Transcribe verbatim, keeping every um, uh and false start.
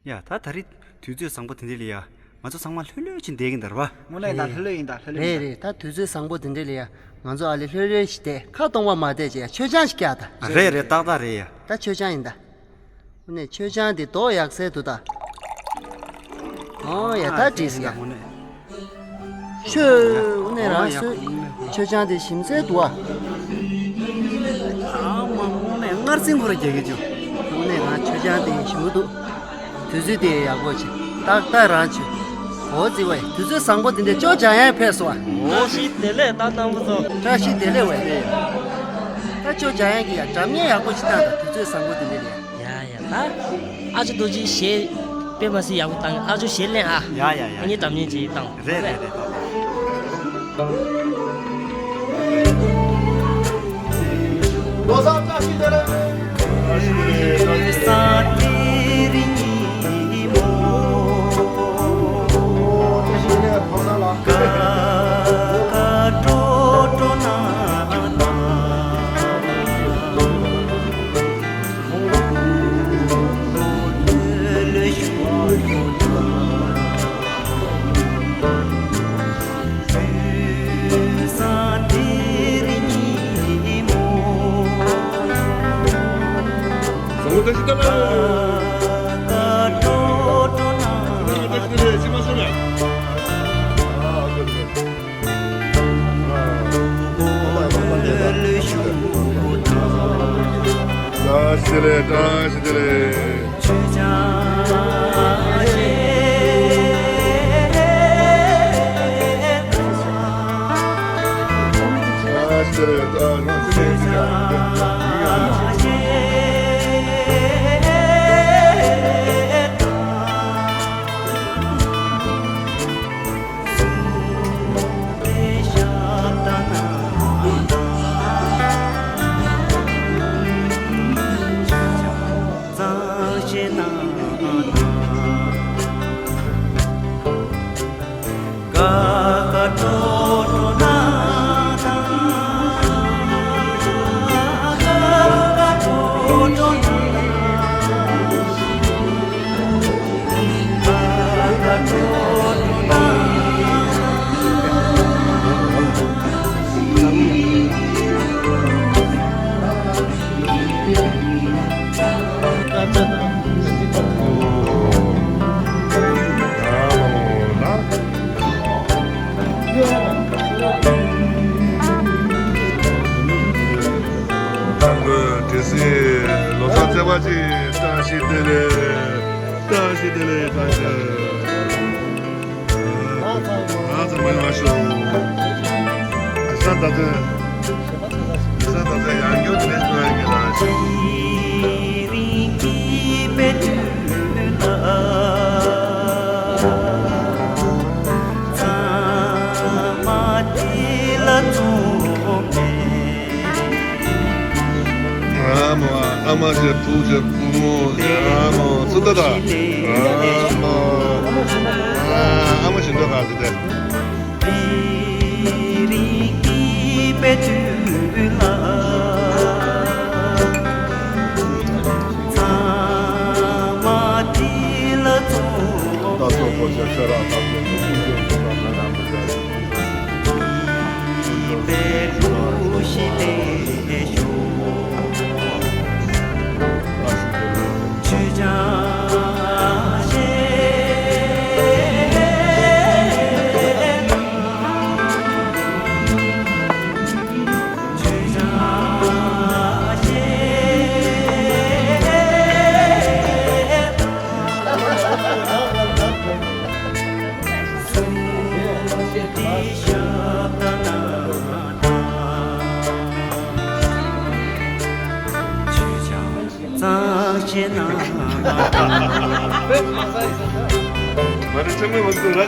ཡ་ད་ད་རེས་དུས་ཚོད་བཟང་པོ་དེ་འདྲ་ལ་ཡ། ང་ཚོ་ཚང་མ་ལྷོད་ལྷོད་ཅིག་བསྡད་ཀྱི་འདུག་རེད་པ། དངོས་གནས་ད་ལྷོད་ལྷོད་ཡིན་ད། ལྷོད་ལྷོད་རེད་ཡིན་ད། རེད་རེད། ད་དུས་ཚོད་བཟང་པོ་དེ་འདྲ་ལ་ཡ། ང་ཚོ་ཨ་ལེ་ལྷོད་ལྷོད་ཞིག་བསྡད། ཁ་སྟོང་པ་མ་བསྡད་ཅིག་ཡ། མཆོད་ཆང་ཞིག་བཀྱག་ད། རེད་རེད། ཏག་ཏག་རེད་ཡ། ད་མཆོད་ཆང་ཡིན་ད། དངོས་གནས་མཆོད་ཆང་དེ་མདོག་ཡག་སེ་འདུག་ད། ཨོ་ཡ་ད་བྲིས་ཟིན་ཡ། དངོས་གནས། ཁྱོད་དངོས་གནས་རང་ཨོ་ཡ་སོའི་མཆོད་ཆང་དེ་ཞིམ་སེ་འདུག་ཨ། ཨ་མ་དངོས་གནས་མངར་ཟིང་ཁོ་ར་རྒྱག་གི་བྱུང་། དངོས་གནས་རང་མཆོད་ཆང་དེ་ཞིམ་པོ་འདུག། དུས་ཚོད་དེ་ཡག་པོ་བྱེད། ཏག་ཏག་རང་བྱོས། འོ་ཙི་ཝེ། དུས་ཚོད་བཟང་པོ་དེ་འདྲ་ཅོ་འཇམ་དབྱངས་ཕེབས་སོང་ཨ། བཀྲ་ཤིས་བདེ་ལེགས་ད་རྣམ་པ་ཚོ། བཀྲ་ཤིས་བདེ་ལེགས་ཝེ། ད་ཅོ་འཇམ་དབྱངས་ཀྱིས་ཡ་སྒྲ་སྙན་ཡག་པོ་ཞིག་བཏང་ད། དུས་ཚོད་བཟང་པོ་དེ་འདྲ་རེད། ཡ་ཡ་ད། ཨ་ཅོ་རྡོ་རྗེ་གཞས་དཔེ་མ་སྲིད་ཡག་པོ་བཏང་། ཨ་ཅོ་གཞས་ལེན་ཨ། ཡ་ཡ་ཡ། ཨ་ནི་སྒྲ་སྙན་ཅིག་བཏང་། རེད་རེད་རེད། ལོ་གསར་བཀྲ་ཤིས་བདེ་ལེགས། བཀྲ་ཤིས་བདེ་ལེགས། བཀྲ་ཤིས་བདེ་ལེགས། དང་པོའི་དུས་སྲིད་ལོ་གསར་ཚེས་པ་གཅིག། བཀྲ་ཤིས་བདེ་ལེགས། བཀྲ་ཤིས་བདེ་ལེགས། བཀྲ་ཤིས། ང་ཚང་མ་ཡོང་ཤོག། དེ་ས་ད་ཚོད། དེ་ས་ད་ཚོད་ཡང་སྐྱོ་དེ་འདྲ་ཞིག་ཡོད་ཀྱི་རེད། ཨ་མ་ཨ་མ་བྱས། བུ་བྱས། བུ་མོ་བྱས། ཨ་མ་སུ་ད་ད། ཨ་མ་ཨ་མ་བཞིན་དུ་ག་ཟེར་ཏེ། ད་ཚོ་གོ་ཆ་ཤ་ར་ཐག་ཆོད་ཀྱི་ཤིང་ཅན་གྱི་ས་ན་རང་མི་འདྲ།